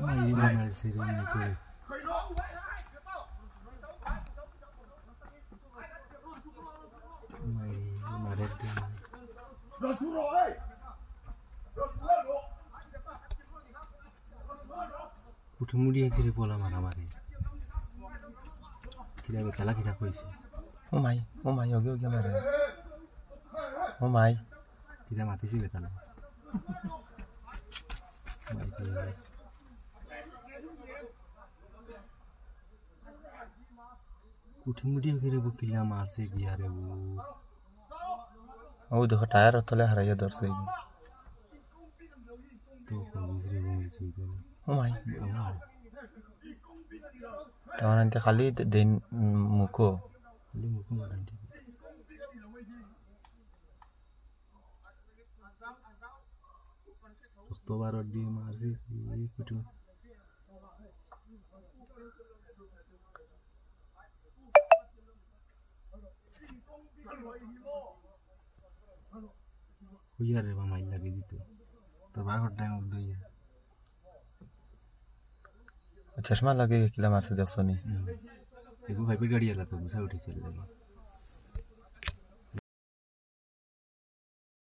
মাইরে মারছে রে মুখে। মাইরে মারে রে। উঠে মুড়িয়ে কিরে বলা মারামারি কিরা বেতালা কিরা কইছে। ও মাই, ও মাই, ওগে ওগে মারে, ও মাই। কিরা মাতিছে বেতালা মাইরে। কুঠি মুড়িয়ে কিরে বকিলা মারছে গিয়া রে ও। ও দেখো, টায়ার তলে হারাইয়া ধরছে। তো কইছে রে বমি। ও মাই, তখন আনতে খালি দিন মুখো খালি মুখো মারান। রক্তবার দিয়ে মারছে কুটি হইয়া রে বা মাইল লাগে দিত তোর বার টাইম দইয়া। চশমা লাগে কিলা মারছে, দেখছো নি? এগু ভাইপের গাড়ি এলা তো গুছা উঠেছে লাগে।